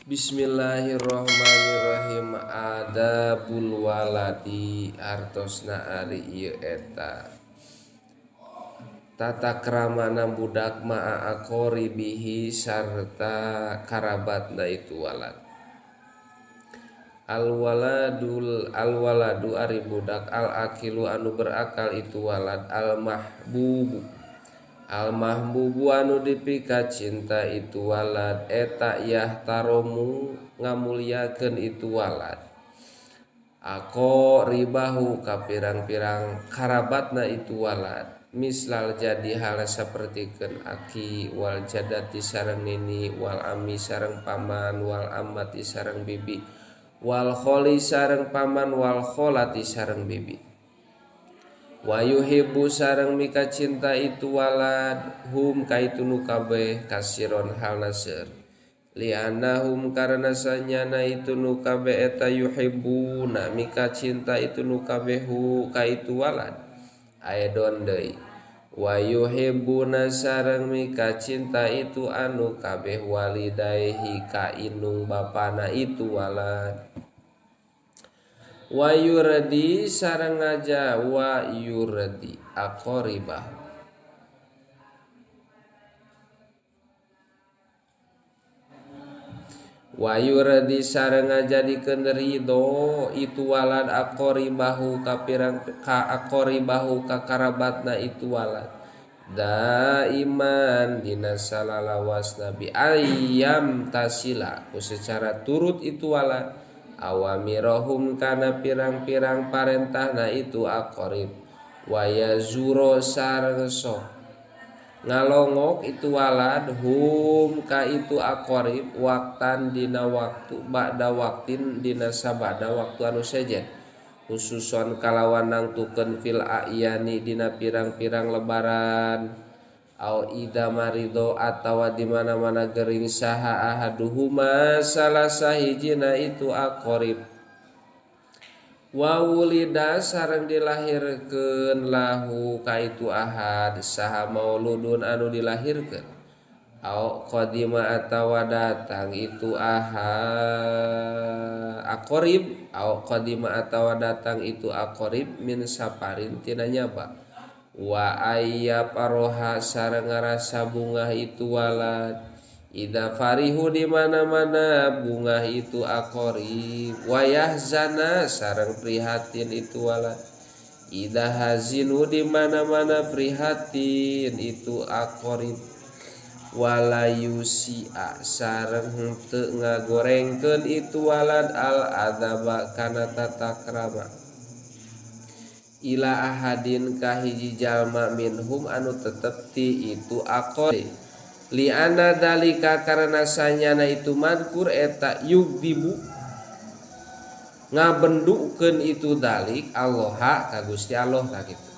Bismillahirrahmanirrahim. Adabul waladi artosna ari ieu eta tata kramana budak ma'a aqaribihi sarta karabatna itu walad. Al waladul al waladu ari budak al aqilu anu berakal itu walad al mahbubu al mahbubu anu dipika cinta itu walad eta yahtaromu ngamuliakeun itu walad ako ribahu ka pirang-pirang karabatna itu walad mislal jadi hal sapertikeun aki wal jadati sareng nini wal ami sareng paman wal amati sareng bibi wal kholi sareng paman wal kholati sareng bibi wa yuhibbu sareng mika cinta itu walad hum kaitu nu kabeh kasiron halna seur li'annahum karena sanyana itu nu kabeh eta yuhibbuna mika cinta itu nu kabeh hu kaitu walad aedon deui wa yuhibbuna sareng mika cinta itu anu kabeh walidaihi ka inung bapana itu walad wa yurdi sareng aja wa yurdi aqribah wa yurdi sareng ngajadikeun ridho itu walad aqribahu ka pirang ka aqribahu ka karabatna itu walad daiman dina salalawas nabi ayam tasila ku secara turut itu walad awamirohum kana pirang-pirang parentahna itu aqrib wa yazuro sareng sok ngalongok itu walad hum ka itu aqrib waktan dina waktu ba'da waktin dina sabada waktu anu sejen khususon kalawan nangtukeun fil a'yani dina pirang-pirang lebaran au ida marido atawa di mana-mana gering saha ahaduhuma salah sahijina itu aqrib wa wulida sareng dilahirkeun lahu ka itu ahad saha mauludun anu dilahirkeun au qadima atawa datang itu ahad aqrib au qadima atawa datang itu aqrib min saparin tina nyaba wa ayya paroha sareng ngarasa bungah itu walad ida farihu di mana-mana bungah itu aqrib wa yahzana sareng prihatin itu walad ida hazinu di mana-mana prihatin itu aqrib wala yusia sareng henteu ngagorengkeun itu walad al adaba kana tata krama ila ahadin ka hiji jalma minhum anu tetep ti itu aqrib li anna dalika karena sanyana itu madkur eta yugdibu ngabendukeun itu dalik Allah ka Gusti Allah ka kitu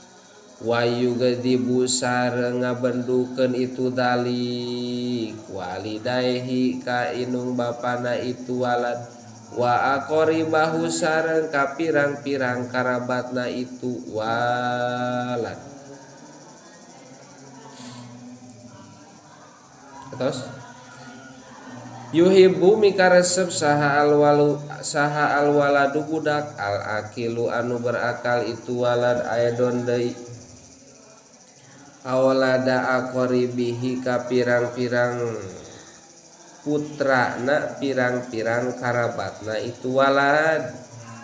wa yugdibu sareng ngabendukeun itu dalik walidaihi ka inung bapana itu walad wa aqribahu sareng ka pirang-pirang karabatna itu walad. Terus yuhibbu mikaresep saha alwalu saha alwaladu budak al aqilu anu berakal itu walad aedon deui awlada aqribihi ka pirang-pirang putrana pirang-pirang karabatna itu walad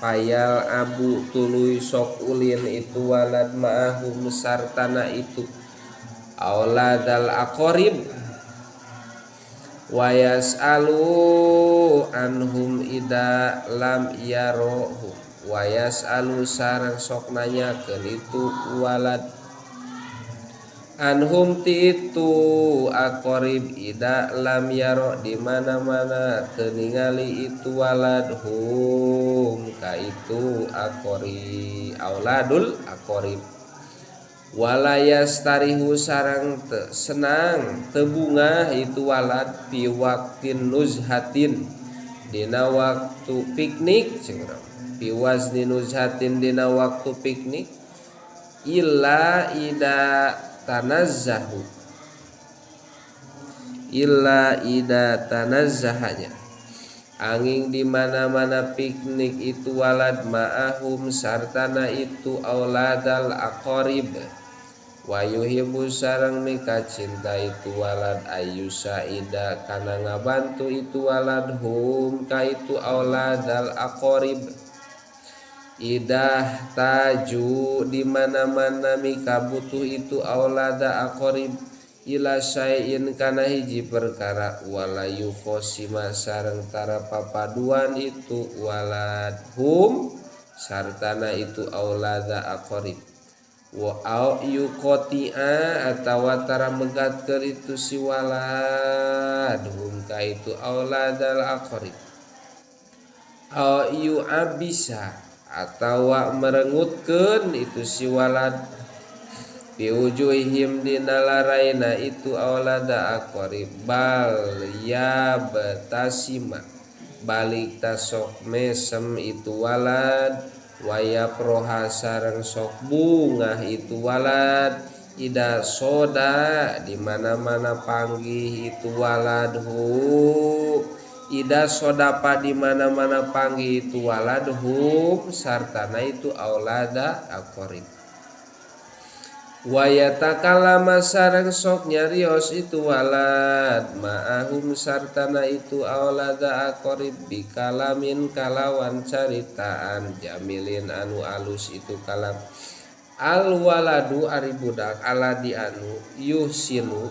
payal abu tuluy sok ulin itu walad ma'ahum sartana itu auladal aqrib wa yas'alu anhum ida lam yarohum wa yas'alu sareng sok nanyakeun itu walad anhum ti itu aqrib ida lam yaro di mana-mana teu ningali itu walad hum ka itu aqrib auladul aqrib wala yastarihu sareng teu senang teu bungah itu walad fi waqtin nuzhatin dina waktu piknik cenah fi wazni nuzhatin dina waktu piknik illa ida tanazzahu illa ida tanazzahanya Angin di mana-mana piknik itu walad ma'ahum sartana itu auladal aqarib. Wa yuhibbu sareng mika cinta itu walad ayu saida kana ngabantu itu walad hum ka itu auladal aqarib. Idah taju di mana-mana mika butuh itu aulada aqarib ila syai'in kana hiji perkara wala yukhosima sareng tara papaduan itu walad hum sartana itu aulada aqarib. Wa au yuqoti'a atawa tara megatkeun itu si walad hum ka itu auladal aqarib. Au yu'abisa atawa merengutkeun itu si walad biwujuhihim dina laraina itu aulada aqarib bal yabtasima balik tasok mesem itu walad waya proha sareng sok bungah itu walad ida soda di mana-mana panggih itu walad hu ida sodapa di mana-mana panggih itu walad hum sartana itu aulada aqarib. Wa yatakalama sareng sok nyarios itu walad ma'ahum sartana itu aulada aqarib bikalamin kalawan caritaan jamilin anu alus itu kalam. Al waladu ari budak aladi anu yuhsinu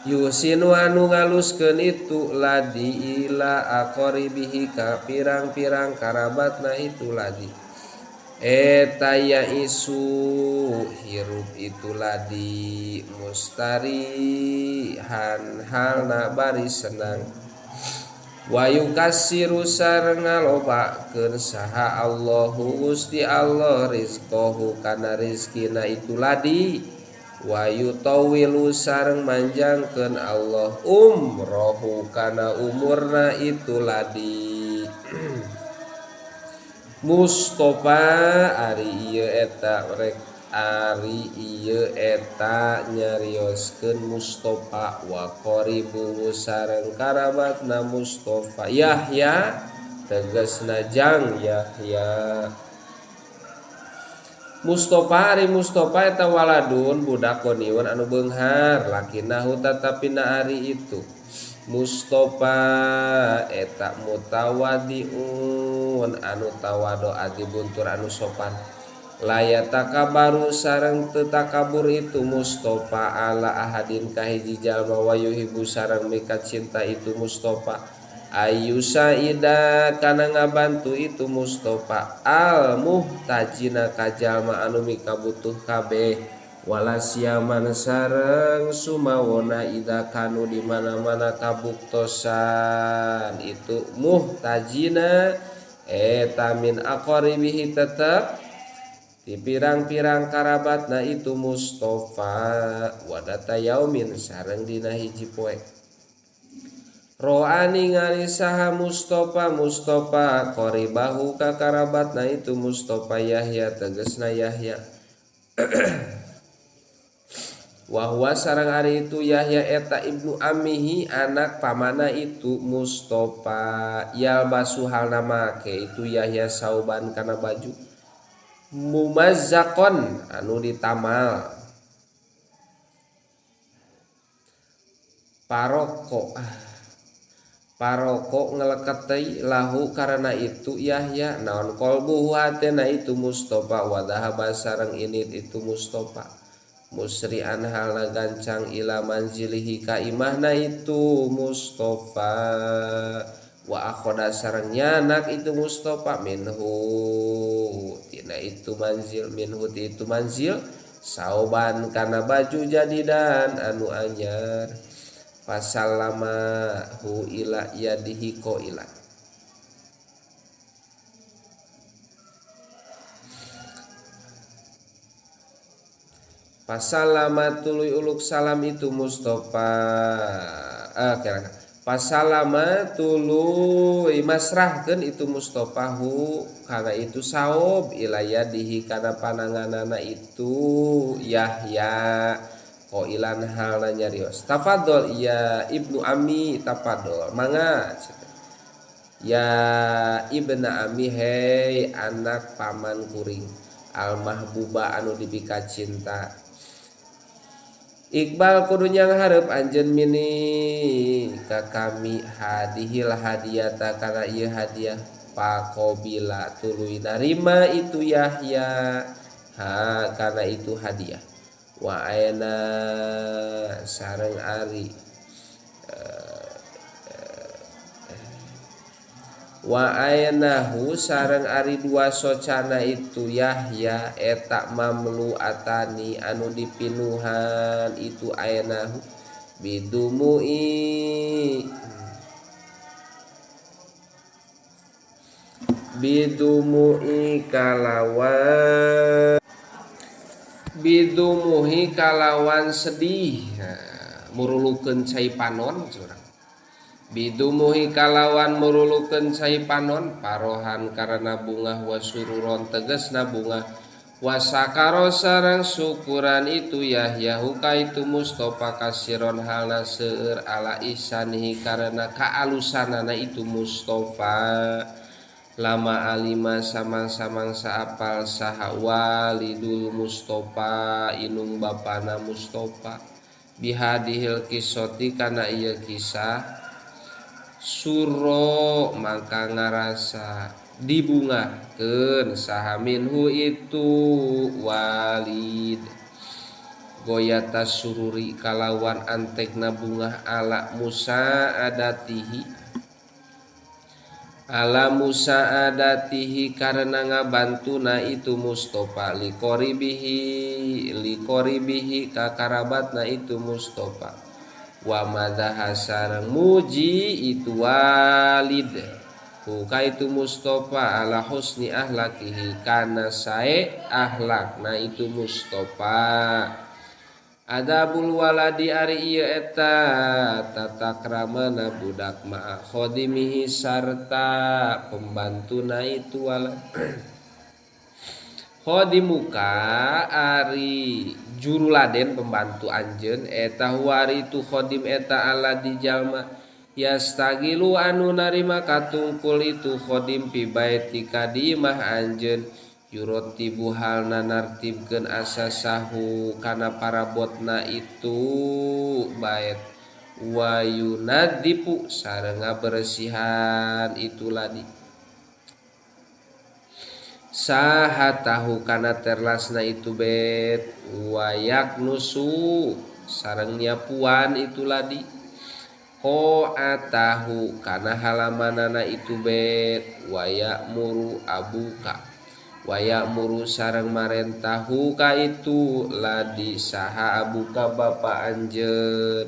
yusinu anu ngaluskeun itu ladi ila aqaribihi ka pirang-pirang karabatna itu ladi. Eta ya isu hirup itu ladi mustarihan halna bari senang. Wa yukasiru sareng ngalobakeun saha Allahu Gusti Allah rizqahu kana rizkina itu ladi. Wa yutawilu sareng manjangkeun Allah umrohu kana umurna itu ladi. Mustafa ari ieu eta rek ari ieu eta nyarioskeun Mustafa wa qaribu sareng karabatna Mustafa Yahya tegasna jang Yahya. Mustafa ari Mustafa eta waladun budak goniun anu beunghar lakinahu tatapina ari itu Mustafa eta mutawadiun anu tawado adi buntur anu sopan laya takabaru sareng teu takabur itu Mustafa ala ahadin ka hiji jalma wa yuhibbu sareng mika cinta itu Mustafa ayu saida kana ngabantu itu Mustafa al muhtajina ka jalma anu mikabutuh kabeh wala siaman sareng sumawona ida kanu di mana-mana kabuktosan itu muhtajina eta min aqaribihi tetep di pirang-pirang karabatna itu Mustafa wadata yaumin sareng dina hiji poe. Ro'a ningali saha Mustafa Mustafa qaribahu ka karabatna itu Mustafa Yahya tegasna Yahya. Wahwa sareng ari itu Yahya eta ibnu amihi anak pamana itu Mustafa yalbasu halna make itu Yahya sauban kana baju mumazzaqon anu ditamal paroko paroko ngeleketei lahu karena itu Yahya naon qalbuhu hatena itu Mustafa wa dhahaba sareng init itu Mustafa musri'an halna gancang ila manzilihi ka imahna itu Mustafa wa akhoda sareng nyanak itu Mustafa minhu tina itu manzil minhu ti itu manzil sauban kana baju jadidan anu anyar pasallama hu ila yadihi qaila. Pasalama tuluy uluk salam itu Mustafa pasalama tuluy masrahkeun itu Mustafa hu kana itu saob ila yadihi kana pananganana itu Yahya. Qailan halna nyarios, tafadhol ya ibnu ammi, tafadhol mangga ya ibna ammi, hei anak paman kuring, al mahbuba anu dipika cinta. Iqbal kudu nyanghareup anjeun mini ka kami hadihil hadiyata kana ieu hadiah. Faqobila tuluy narima itu Yahya ha kana itu hadiah. Wa aina sareng ari wa ainahu sareng ari dua socana itu Yahya eta mamlu atani anu dipinuhan itu ainahu bidumui bidumui kalawan bidumuhi kalawan sedih murulukeun cai panon curang bidumuhi kalawan murulukeun cai panon parohan karena bungah wasururon tegesna bungah wasakaro sareng syukuran itu Yahya huka itu Mustafa kasiron halna seueur ala ihsanihi karena kaalusanana itu Mustafa. Lama alima samang-samang saapal saha walidul Mustafa inung bapana Mustafa bihadihil kisoti kana ieu kisah suro mangka ngarasa dibungahkeun saha minhu itu walid goyata sururi kalawan antekna bungah ala Musa adatihi ala Musa adatihi karena ngabantuna itu Mustafa liqoribihi ka karabatna itu Mustafa wa madhaha sareng muji itu walid huka itu Mustafa ala husni ahlakihi kana sae ahlakna itu Mustafa. Adabul waladi ari ieu eta tata kramana budak ma'a khodimihi sarta pembantuna itu walad. Khodimuka ari juruladen pembantu anjeun eta huari itu khodim eta ala di jalma yastagilu anu narima katungkul itu khodim pi baitika di imah anjeun yurotibu halna nartibkeun asasahu kana parabotna itu bait wa yunadipu sareng ngaberesihan itu ladi saha tahu kana terlasna itu bet wayak nusu sareng nyapuan itu ladi ko atahu kana halamanana itu bet wayak muru abuka wayak muru sareng marentahu ka itu ladi saha abuka bapa anjeun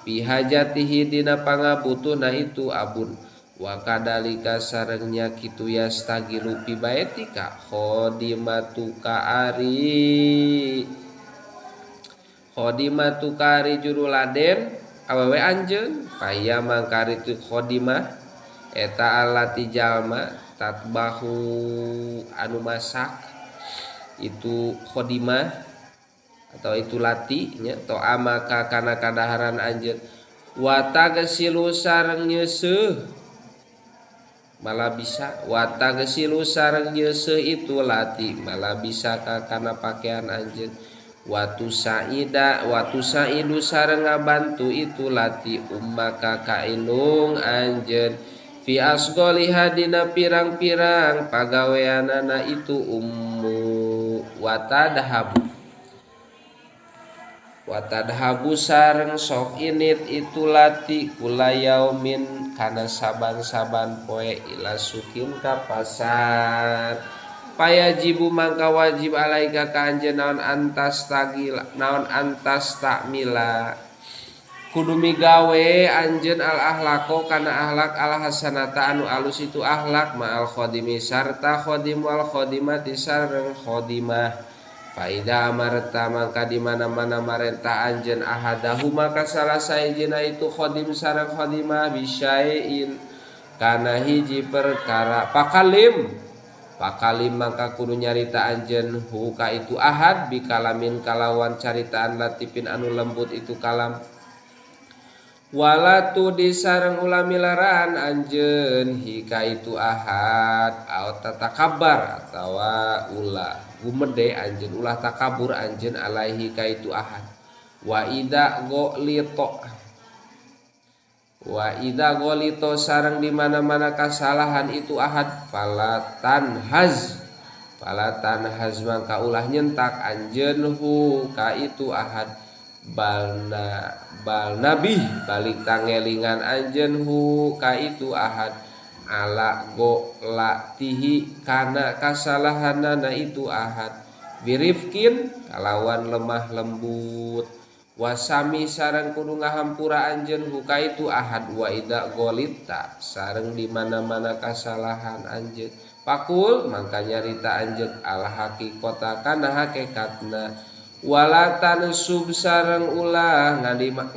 pihajatihi dina pangabutuhna itu abun wa kadalika sarengnya kitu yastagilu pi baetika khodimatuka ari khodimatuka ari juruladen awewe anjeun paya mangkari tu khodimah eta alati jalma tatbahu anu masak itu khodimah atau itu lati nya to amaka kana kadaharan anjeun wa tagsilu sareng nyeuseuh malah bisa wa tagsilu sareng nyeuseuh itu lati malah bisa ka kana pakaian anjeun watu saida watu saidu sareng ngabantu itu lati ummaka ka indung anjeun fi asgoliha dina pirang-pirang pagaweanana itu ummu watadhabu watadhabu sareng sok init itu lati kula yaumin kana saban-saban poe ila sukin ka pasar payajibu mangka wajib alaika ka anjeun naon antas tagil naon antas takmila kudu migawe anjeun al ahlako kana ahlak al hasanata anu alus itu ahlak ma'al khodimi sarta khodim wal khodimati sareng khodimah faida amarta mangka di mana-mana marentah anjeun ahadahu maka salah sahijina itu khodim sareng khodimah bisyai'in kana hiji perkara pakalim Pakalim mangka kudu nyarita anjeun hu ka itu ahad bikalamin kalawan caritaan latifin anu lembut itu kalam. Wala tu disareng ulah milaraan anjeun hi ka itu ahad au tatakabar atawa ulah gumede anjeun ulah takabur anjeun alaihi ka itu ahad. Wa idza ghalita wa idza ghalita sareng di mana-mana kasalahan itu ahad fala tanhaz mangka ulah nyentak anjeun hu ka itu ahad balna bal nabi balik tangelingan anjeun hu ka itu ahad ala golatihi kana kasalahanana itu ahad birifkin kalawan lemah lembut wasami sareng kudu ngahampura anjeun huka itu ahad wa idza ghalita sareng di mana-mana kasalahan anjeun pakul mangka nyarita anjeun al haqiqata kana hakikatna wala tansub sareng ulah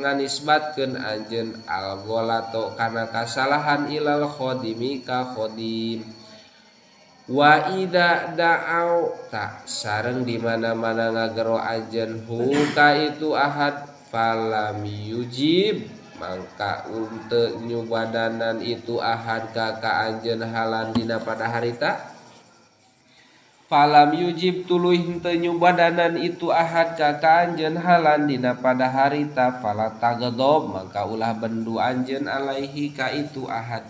nganisbatkeun anjeun al ghalato kana kasalahan ilal khadimi ka khadim. Wa idza da'au ta sareng di mana-mana ngagero anjeun hu ka itu ahad falam yujib mangka untuk nyubadanan itu ahad ka ka anjeun halan dina pada harita falam yujib tuluy henteu nyubadanan itu ahad ka ka anjeun halan dina pada harita fala tagdob mangka ulah bendu anjeun alaihi ka itu ahad.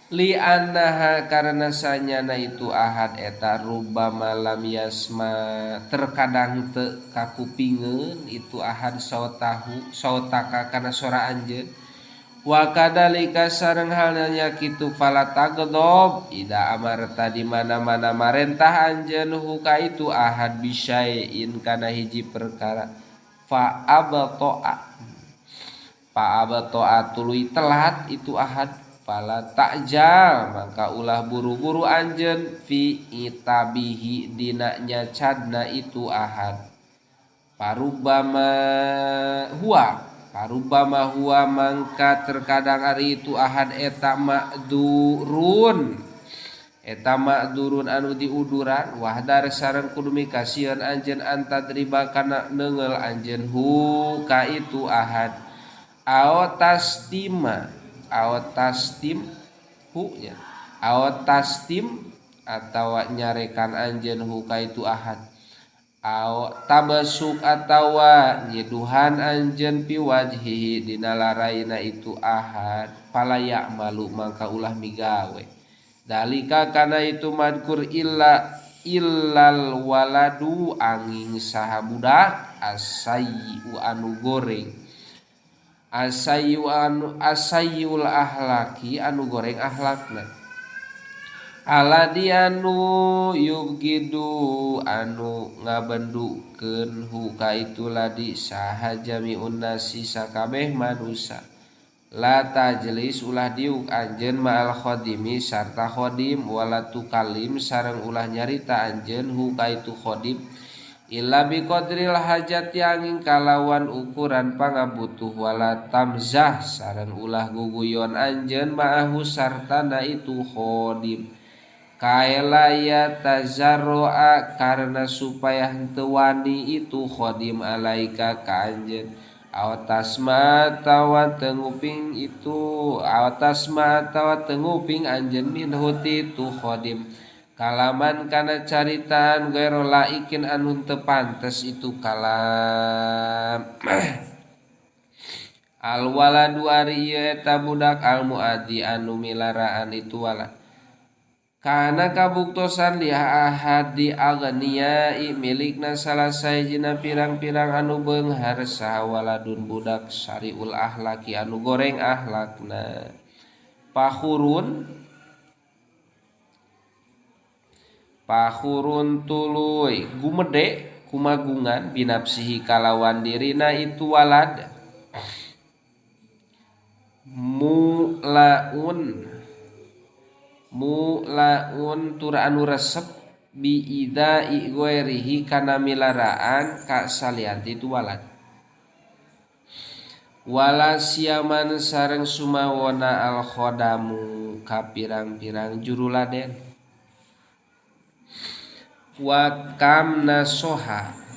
Li annaha karena sanyana itu ahad eta rubama lam yasma terkadang teu kakupingeun itu ahad sautahu sautaka kana sora anjeun wa kadalika sareng halna nya kitu fala tagdob ida amarta di mana-mana marentah anjeun hu ka itu ahad bisyai'in kana hiji perkara fa abta'a tuluy telat itu ahad fala ta'jal maka ulah buru-buru anjeun fi itabihi dina nyacadna itu ahad parubama huwa mangka terkadang ari itu ahad eta makdurun anu diuduran wahdar sareng kudu mikasieun anjeun antadriba kana neungel anjeun hu ka itu ahad au tastima aw tastim hu nya aw tastim atawa nyarekan anjeun hu ka itu ahad aw tabasuk atawa nyiduhan anjeun pi wajhihi dina laraina itu ahad fala ya'malu mangka ulah migawe dalika kana itu madkur illa illal waladu angin saha budak asayyu anu goreng asayu anu asayul ahlaki anu goreng ahlakna aladi anu yubgidu anu ngabendukeun hu ka itu ladi saha jami'un nasi sakabeh manusa la tajlis ulah diuk anjeun ma'al khadimi sarta khadim wala tukalim sareng ulah nyarita anjeun hu ka itu khadim illa biqadril hajati angin kalawan ukuran pangabutuh wala tamzah sareng ulah guguyon anjeun ma'ahu sartana itu khadim kaela ya tazarroa karena supaya henteu wani itu khadim alaika ka anjeun aw tasma tawa tenguping itu aw tasma tawa tenguping anjeun minhu ti itu khadim kalaman kana caritaan gairu laikin anu teu pantes itu kalam. Al waladu ari ieu eta budak al muadi anu milaraan itu walad kana kabuktosan li ahadi aghniyai milikna salah sahijina pirang-pirang anu beunghar saha waladun budak syariul ahlaki anu goreng ahlakna pahurun tuluy gumede kumagungan binapsihi kalawan dirina itu walad mulaun tur anu resep biidai ghairihi kana milaraan ka salianti itu walad wala siaman sareng sumawona al khodamu ka pirang-pirang juruladen. Wa kam nasoha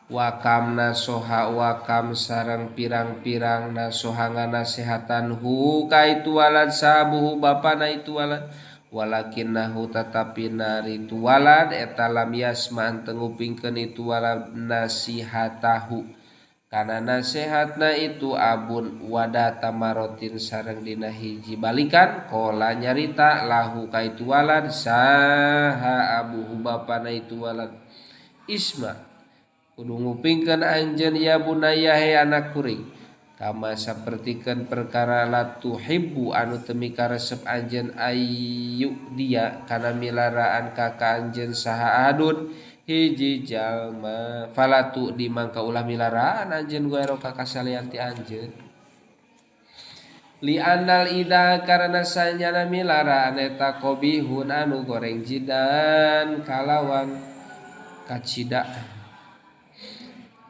wa kam nasoha wa kam sareng pirang-pirang nasoha nganasehatan hu ka itu walad sabuhu bapana itu walad walakinnahu tatapi nari itu walad eta lam yasma teu ngupingkeun itu walad nasihatahu kana nasehatna itu abun wada tamarotin sareng dina hiji balikan qala nyarita lahu ka itu walad saha abuhu bapana itu walad isma kudu ngupingkeun anjeun ya bunaya he anak kuring kama sapertikeun perkara la tuhibbu anu teu mikaresep anjeun ayu dia kana milaraan ka ka anjeun saha adun hiji jalma falatu di mangka ulah milaraan anjeun guero ka kasalian ti anjeun li annal ida karena sanyana milaraan eta qobihun anu goreng jidan kalawan kacida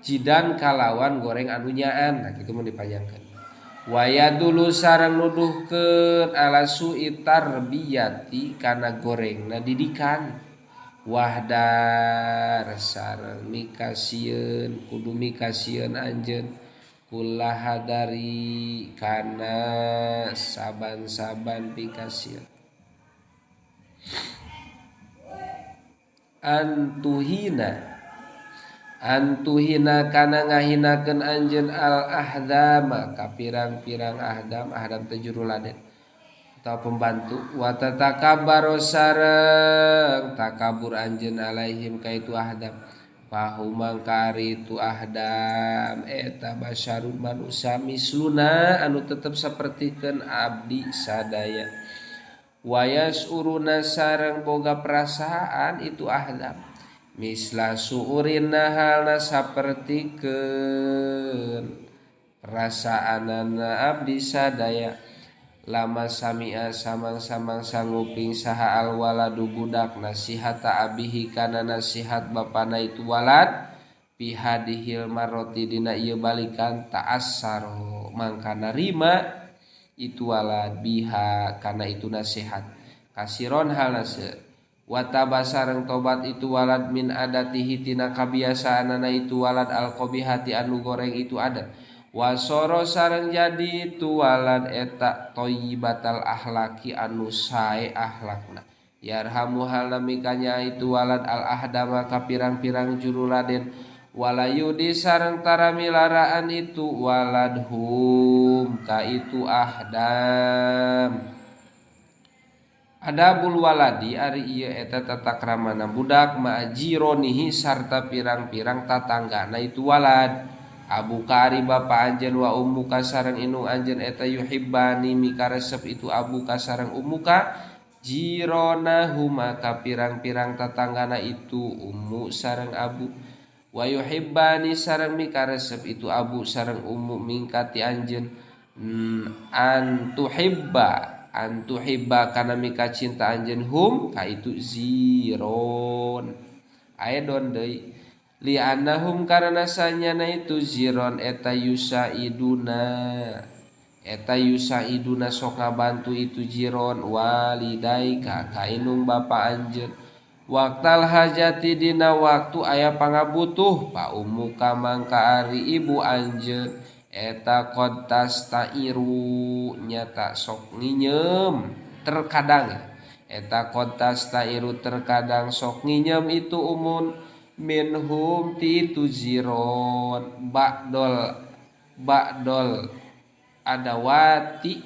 jidan kalawan goreng anu nyaan nah kitu mun dipanjangkeun waya dulu sareng nuduhkeun ala su'i tarbiyati kana gorengna didikan wahdar sareng mikasieun kudu mikasieun anjeun kulahadari kana saban-saban pikasieun antuhina antuhina kana ngahinakeun anjeun al ahdama ka pirang-pirang ahdam ahdam teh juru laden atau pembantu wa tatakabbaru sareng takabur anjeun alaihim ka itu ahdam fahum kari itu ahdam eta basyarun manusia misluna anu tetep sapertikeun abdi sadaya wayas uruna sareng boga perasaan itu ahdam misla suurina halna sapertikeun perasaanana abdi sadaya lama samia samang-samang sanguping saha al waladu budak nasihata abihi kana nasihat bapana itu walad pihadihil maroti dina ieu balikan ta'assaro mangka narima itu walad biha kana itu nasihat kasiron halna wataba sareng tobat itu walad min adatihi tina kabiasaanana itu walad alqobihati anu goreng itu adat wasoro sareng jadi itu walad eta thayyibatal ahlaki anu sae ahlakna yarhamu halna mikanya itu walad al ahdama ka pirang-pirang juru laden walayudi sareng taramilaraan itu walad hum ka itu ahdam. Adabul waladi ari ieu eta tata kramana budak ma'jironihi sarta pirang-pirang tatanggana itu walad abu ka ari bapa anjeun wa ummuka sareng indung anjeun eta yuhibbani mikaresep itu abuka sareng ummuka jironahuma ka pirang-pirang tatanggana itu ummu sareng abu wa yuhibbani sareng mikaresep itu abu sareng ummu mingkati anjeun antuhibba antuhibba kana mika cinta anjeun hum ka itu ziron aedon deui li annahum karena sanyana itu ziron eta yusaiduna sok ngabantu itu jiron walidaika ka indung bapa anjeun waktal hajati dina waktu aya pangabutuh pa ummuka mangka ari ibu anjeun eta qad tastairu nyata sok nginyeum terkadang eta qad tastairu terkadang sok nginyeum itu umun minhum ti itu ziron ba'dol adawati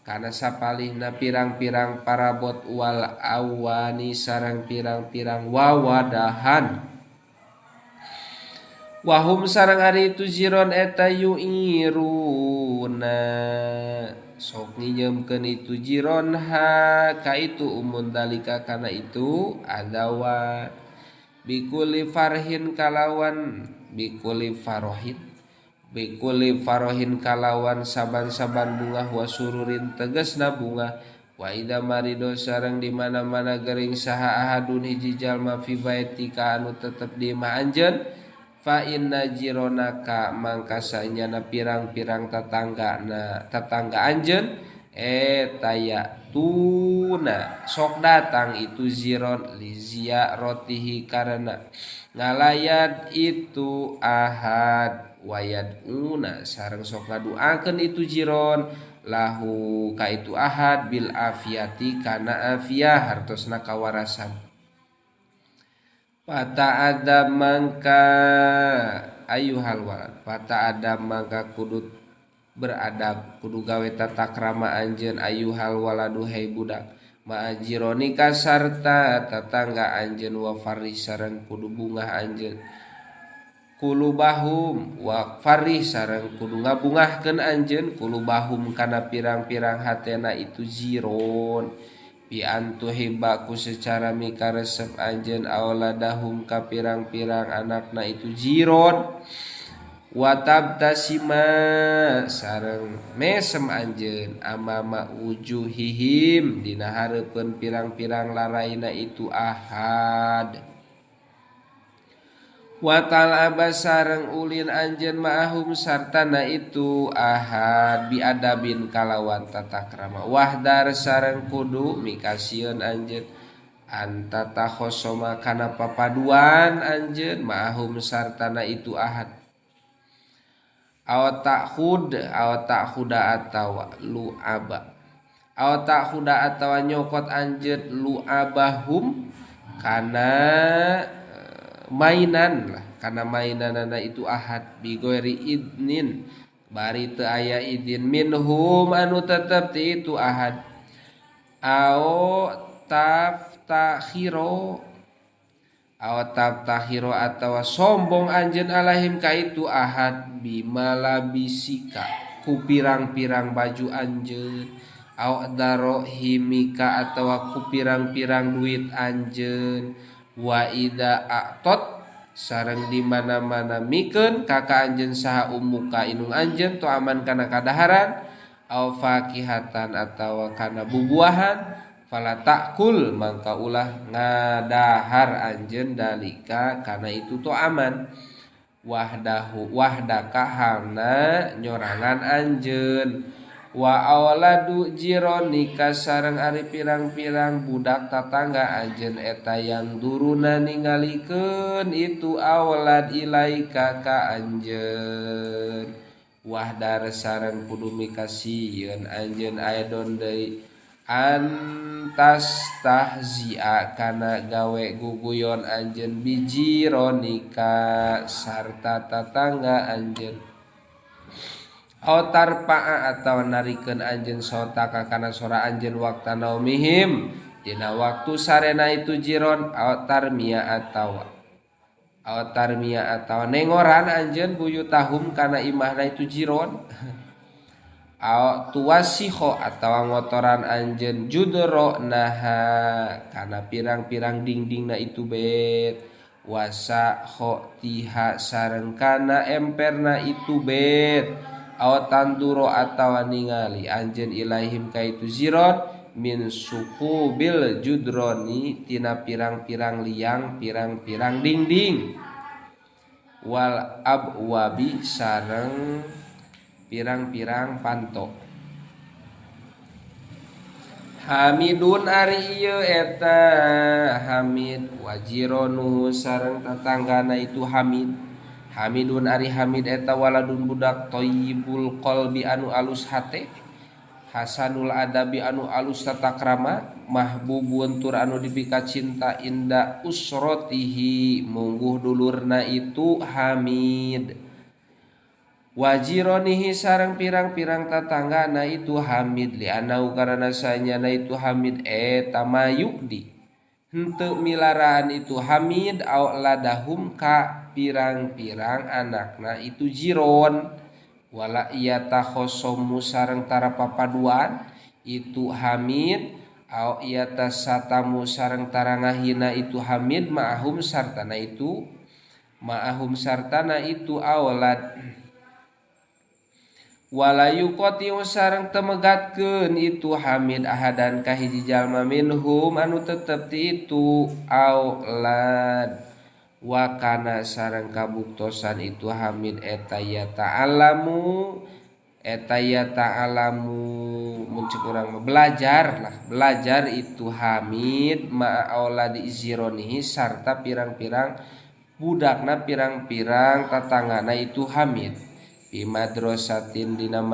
kana sapalihna pirang-pirang parabot wal awani sareng pirang-pirang wawadahan wahum sareng ari itu ziron eta yuiruna sok nginyeumkeun itu jiron ha ka itu umun dalika kana itu adawa bikuli farhin kalawan bikuli farohin kalawan saban-saban bunga wa sururin tegasna bunga wa idza marido sareng di mana-mana gering saha ahadun hiji jalma fi baitika anu tetep di imah anjeun fa inna jironaka mangka sanyana pirang-pirang tatanggana tatangga anjeun Eta tuna sok datang itu ziron li ziyarotihi karena ngalayat itu ahad wayaduna sareng sok ngaduakeun itu jiron lahu ka itu ahad bil afiati kana afiah hartosna kawarasan. Pata ada mangka ayuhal walad pata ada mangka kudu beradab kudu gawe tata krama anjeun ayuhal waladu hei budak ma'ajironika sarta tatangga anjeun wa farih sareng kudu bungah anjeun kulubahum wa farih sareng kudu ngabungahkeun anjeun kulubahum kana pirang-pirang hatena itu jiron bi antuhibba ku secara mikaresep anjeun auladahum ka pirang-pirang anakna itu jiron wa tabtasima sareng mesem anjeun amama wujuhihim dina hareupeun pirang-pirang laraina itu ahad wa talaba sareng ulin anjeun ma'ahum sartana itu ahad biadabin kalawan tata krama wahdar sareng kudu mikasieun anjeun antata khosoma kana papaduan anjeun ma'ahum sartana itu ahad aw ta'khud aw ta'khuda atawa lu'aba aw ta'khuda atawa nyokot anjeun lu'abahum kana mainan lah kana mainanana itu ahad bi ghairi idnin bari teu aya idin minhum anu tetep ti itu ahad aw taftakhiro aw taftakhiro atawa sombong anjeun alaihim ka itu ahad bimalabisika ku pirang-pirang baju anjeun aw darohimika atawa ku pirang-pirang duit anjeun wa ida a'tot sareng di mana-mana mikeun ka anjeun saha ummuka inung anjeun tu aman kana kadaharan aw fakihatan atawa kana bubuahan fala ta'kul mangka ulah ngadahar anjeun dalika kana itu tu aman wahdahu wahdaka halna nyorangan anjeun wa awladu jironika sareng ari pirang-pirang budak tatangga anjeun eta yang duruna ningalikeun itu awlad ilaika ka anjeun wahdar sareng kudu mikasieun anjeun aedon deui antas tahzia kana gawe guguyon anjeun bijironika sarta tatangga anjeun aw tarpa'a atawa narikeun anjeun sotaka kana sora anjeun wakta naumihim dina waktu sarena itu jiron aw tarmia atawa nengoran anjeun buyutahum kana imahna itu jiron aw tuwasiho atawa ngotoran anjeun judro naha kana pirang-pirang dingdingna itu bet wasa khotiha sareng kana emperna itu bet aw tanduro atawa ningali anjeun ilaihim ka itu ziron min sukubil judroni tina pirang-pirang liang pirang-pirang dingding wal abwabi sareng pirang-pirang panto. Hamidun ari ieu eta Hamid wajironu sareng tatanggana itu Hamid. Hamidun ari Hamid eta waladun budak thayyibul qalbi anu alus hate hasanul adabi anu alus tata krama mahbubun tur anu dipika cinta inda usrotihi mungguh dulurna itu Hamid wajironihi sareng pirang-pirang tatanggana itu Hamid li anau karana sanyana itu Hamid eta mayudi henteu milaraan itu Hamid aw ladahum ka pirang-pirang anakna itu jiron wala yatakhosomu sareng tara papaduan itu Hamid au yatasatamu sareng tara ngahina itu Hamid ma'ahum sartana itu aulad wala yuqatiu sareng temegatkeun itu Hamid ahadan ka hiji jalma minhum anu tetep ti itu aulad wa kana sareng kabuktosan itu Hamid eta ya ta'alamu Eta ya ta'alamu muncul urang belajar lah, belajar itu Hamid ma'a auladi zironihi sarta pirang-pirang budakna pirang-pirang tatanggana itu Hamid pi madrasatin dina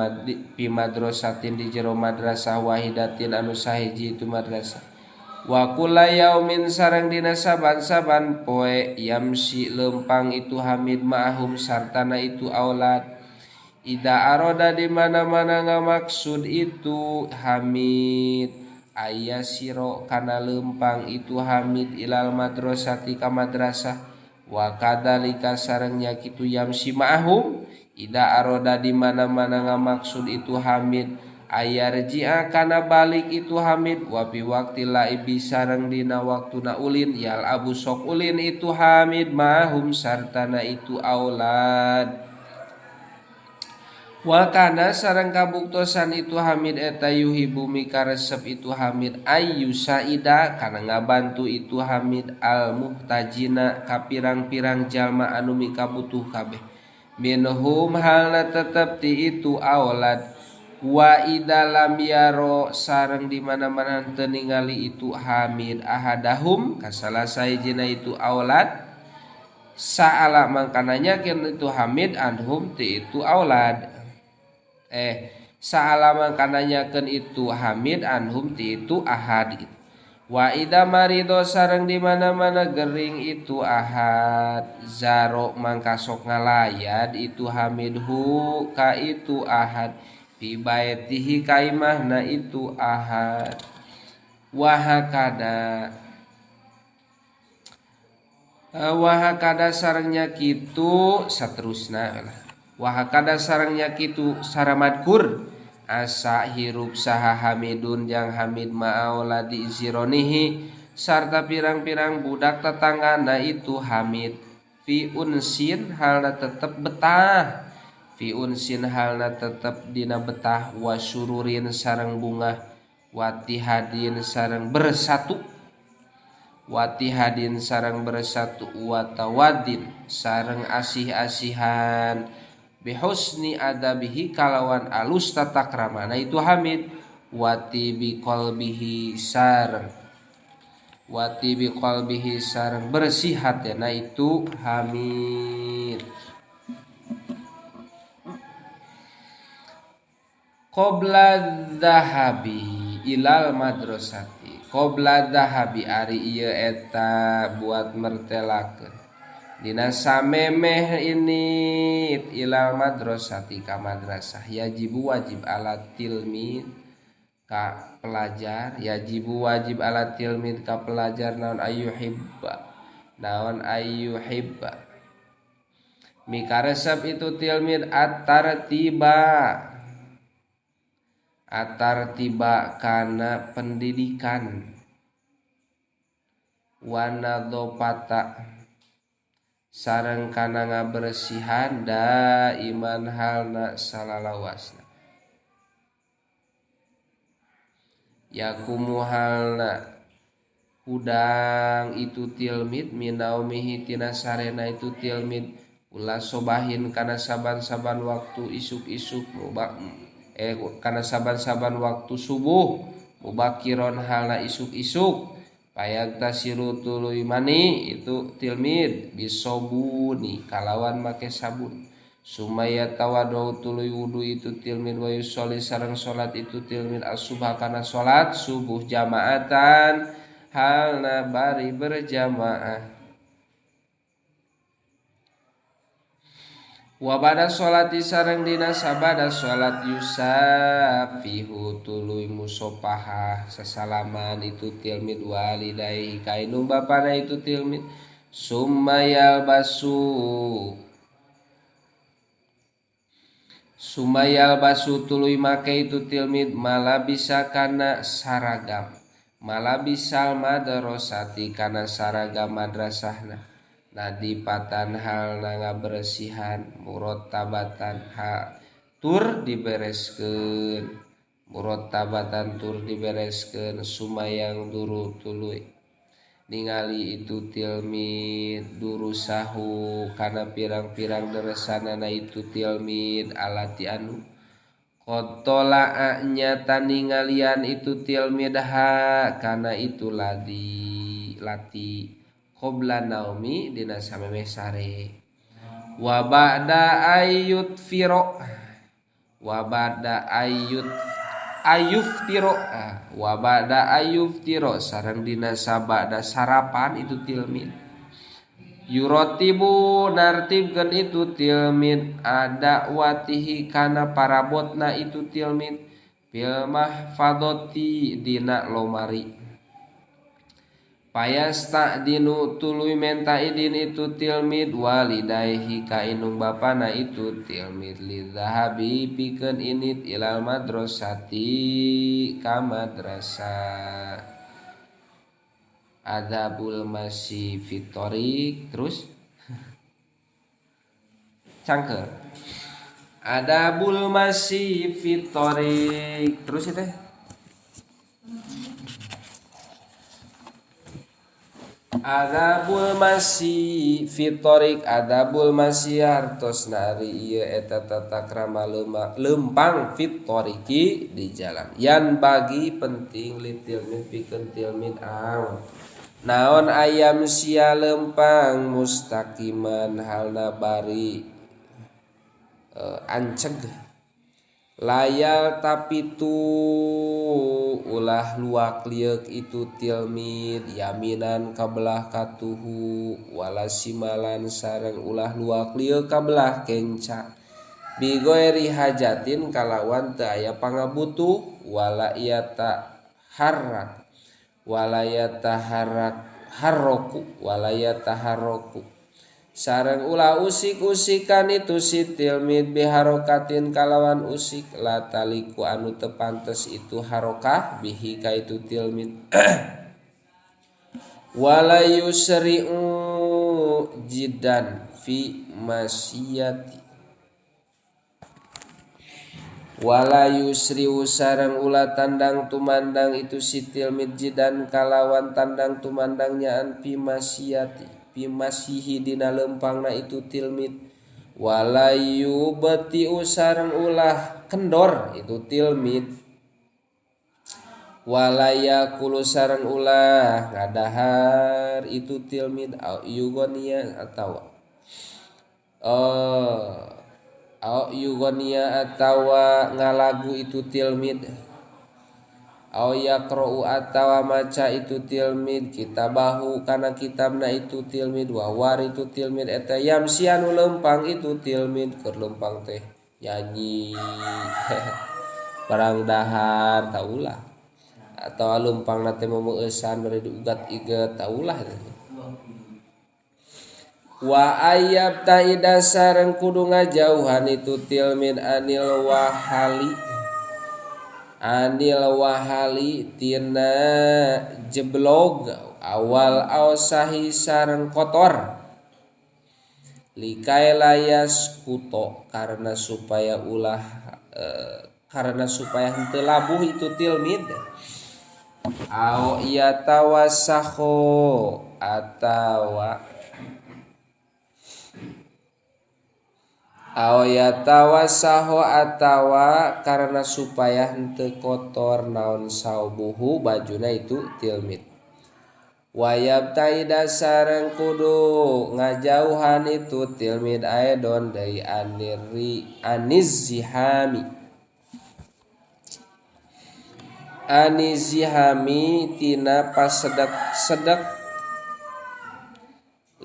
pi madrasatin di jero madrasah wahidatin anu sahiji itu madrasah wa kulla yaumin sareng dina saban-saban poe yamsi lempang itu Hamid ma'ahum sartana itu aulad. Ida aroda di mana-mana ngamaksud itu Hamid aya siro kana lempang itu Hamid ilal madrasati ka madrasah wa kadzalika sareng nya kitu yamsi ma'ahum ida aroda di mana-mana ngamaksud itu Hamid aya rji'a kana balik itu Hamid wa bi waqti laibi sareng dina waktuna ulin yal abu sok ulin itu Hamid ma'ahum sartana itu aulad. Wa kana sareng kabuktosan itu Hamid eta yuhibu mikaresep itu Hamid ayu saida kana ngabantu itu Hamid al muhtajina ka pirang-pirang jalma anu mikabutuh kabeh minhum halna tetep ti itu aulad wa ida lam yaro sareng di mana-mana teu ningali itu Hamid ahadahum ka salah sahijina itu aulad sa'ala mangkana nyakin itu Hamid anhum ti itu aulad sa'ala mangkana nyakeun itu Hamid anhum ti itu ahad gitu. Wa ida marido sareng di mana-mana gering itu ahad zaro mangka sok ngalayad itu Hamid hu ka itu ahad bi baitihi ka imahna itu ahad. Wa hakada wahakada sarengnya kitu saterusna lah. Wahakada sarengnya kitu saramadkur asa hirup saha Hamidun jang Hamid ma'auladi zironihi sarta pirang-pirang budak tetanggana itu Hamid fi unsin halna tetep betah fi unsin halna tetep dina betah wa sururin sareng bungah watihadin sareng bersatu watihadin sareng bersatu watawadin sareng asih-asihan bihusni adabihi kalawan alus tata kramana itu Hamid wati biqalbihi sareng wati biqalbihi sareng bersih hatena itu Hamid. Qabla dhahabi ilal madrasati qabla dhahabi ari ieu eta buat mertelakeun dina samemeh ini ilal madrasati ka madrasah yajibu wajib ala tilmid ka pelajar yajibu wajib ala tilmid ka pelajar naon ayyuhibba naon ayyuhibba mikaresep itu tilmid at-tartiba atartiba kana pendidikan wanadopata sareng kana ngabersihan da iman halna salalawasna yakumu halna hudang itu tilmid minaumihi tina sarena itu tilmid ulah sobahin kana saban-saban waktu isuk-isuk mubak kana saban-saban waktu subuh mubakiron halna isuk-isuk payag tasiru tuluy mani itu tilmid bisobuni kalawan make sabun sumaya tawadhu tuluy wudu itu tilmid wa yusolli sareng salat itu tilmid as-subha kana salat subuh jamaatan halna bari berjamaah. Wa ba'da sholati sareng dina sabada sholat yusafihu tuluy musopaha sesalaman itu tilmid walidayhi kainu bapana itu tilmid sumayal basu sumayal basu tuluy make itu tilmid malabisa kana saragam malabisal madrasati kana saragam madrasahna nadipatan halna ngabersihan murottabatan ha tur dibereskeun murottabatan tur dibereskeun sumayang duru tuluy ningali itu tilmid durusahu kana pirang-pirang deresanana itu tilmid alati anu Qad tola'a nyata ningalian itu tilmidha kana itu ladi lati qabla naumi dina samemeh sare wa ba'da ayyut firo wa ba'da ayyut ayuftiro wa ba'da ayuftiro sareng dina sabada sarapan itu tilmid yurotibu nartibkeun itu tilmid ada watihi kana parabotna itu tilmid fil mahfadati dina lomari payasta'dinu tuluy menta idin itu tilmid walidayhi ka indung bapana itu tilmid lidzahabi pikeun init ilal madrasati ka madrasah. Adabul masyi fit thoriq terus cangkel adabul masyi fit thoriq terus itu adabul masyi fit thoriq adabul masyi hartos nari ieu eta tata krama lempang fit thoriqi di jalan yan bagi penting litilmid pikeun tilmid aon naon ayam sia lempang mustaqiman halna bari anceg layal tapi tu ulah luak lieuk itu tilmid yaminan kabelah katuhu wala simalan sareng ulah luak lieuk kabelah kenca bigoiri hajatin kalawan teu aya pangabutuh wala iata harrak walaya taharak harroku walaya taharroku sareng ulah usik-usikan itu si tilmid biharokatin kalawan usik la taliku anu teu pantes itu harokah bihi ka itu tilmid wala yusri'u jiddan fi masiyati wala yusri'u sareng ulah tandang tumandang itu si tilmid jidan kalawan tandang tumandang nyaan fi masyati fi masihi dina lempangna itu tilmid wala yubti'u sareng ulah kendor itu tilmid wala yaqulu sareng ulah ngadahar itu tilmid au yugonia atawa au yugonia atawa ngalagu itu tilmid au yaqra'u atawa maca itu tilmid kitabahu kana kitabna itu tilmid wa war itu tilmid eta yamsi anu lempang itu tilmid keur lempang teh nyanyi barang dahar taulah atawa lempangna teh meumeusan bari diugat iget taulah wa ayyab ta'ida sareng kudu ngajauhan itu tilmid anil wahali tina jeblog awal ausahi sareng kotor likai layas kuto karena supaya ulah karena supaya henteu labuh itu tilmid au yatawasakho atawa aw yatawassahu atawa karena supaya henteu kotor naon saubuhu bajuna itu tilmid wayab taida sareng kudu ngajauhan itu tilmid aedon deui aniri anizihami anizihami tina pasedek-sedek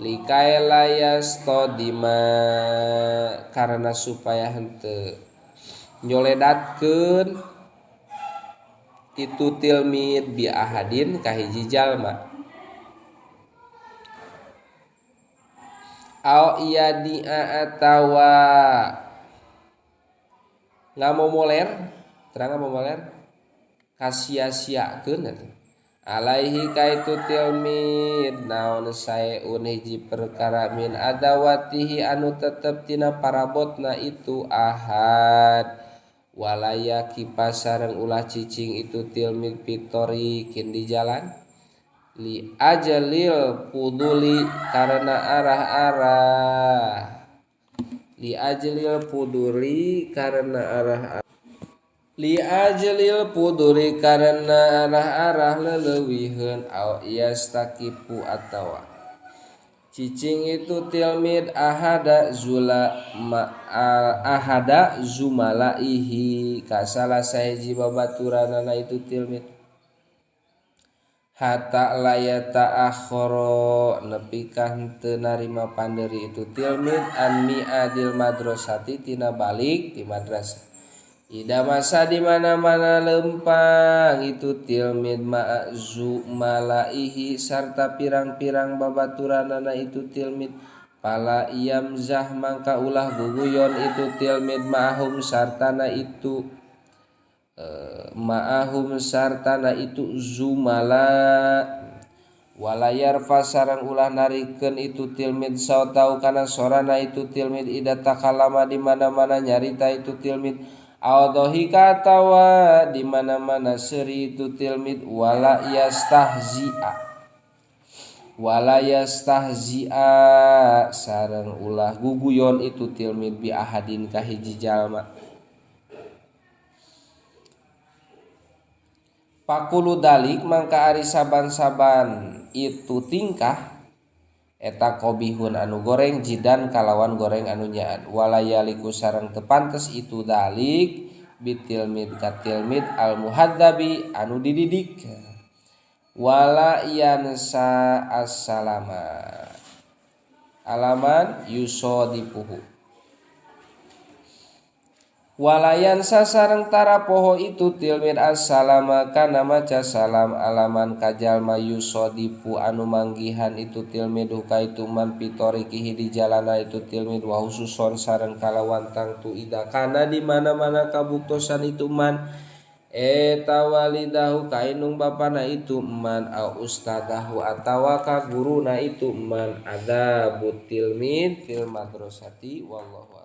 likai layas todima karena supaya henteu nyoledatkeun itu tilmid bi ahadin ka hiji jalma au iadia atawa ngamomoler terang ngamomoler kasia-siakeun atuh alaihi kaitu tilmid naon saeun hiji perkara min adawatihi anu tetep tina parabotna itu ahad walaya kipas sareng ulah cicing itu tilmid fitorikin di jalan li ajalil puduli karena arah-arah li ajalil puduli karena arah. Li ajlil puduri karena arah-arah leleuwiheun au yastakipu atawa cicing itu tilmid ahada zula ahada zumalaihi ka salah sahiji babaturanana itu tilmid hatta la ta'akhkhara nepi ka henteu narima panderi itu tilmid an mi'adil madrasati tina balik di madrasah. Ida masa di mana-mana lempang itu tilmid ma'zu malaihi sarta pirang-pirang babaturanana itu tilmid pala yamzah mangka ulah guguyon itu tilmid ma'ahum sartana itu ma'ahum sartana itu zumala walayar fasarang ulah narikeun itu tilmid sautau kana sorana itu tilmid ida takalama di mana-mana nyarita itu tilmid aw dhahika tawa di mana-mana seuri itu tilmid wala yastahzi'a sareng ulah guguyon itu tilmid bi ahadin ka hiji jalma. Pakulu dalik mangka ari saban-saban itu tingkah eta qobihun anu goreng jidan kalawan goreng anu nyaan walayaliku sareng teu pantes itu dalik bitilmid katilmid al muhadzabi anu dididik wala yansa assalama alaman yusodipuhu walayan sasareng tara poho itu tilmid assalama kana maca salam alaman kajalma yusodipu anu manggihan itu tilmid ka itu man pitorikihi di jalana itu tilmid wa hususon sareng kalawan tangtu ida kana di mana-mana kabuktosan itu man eta walidahu kainung bapana itu man au ustadahu atawa ka guruna itu man adabu tilmid fil madrasati wallahu.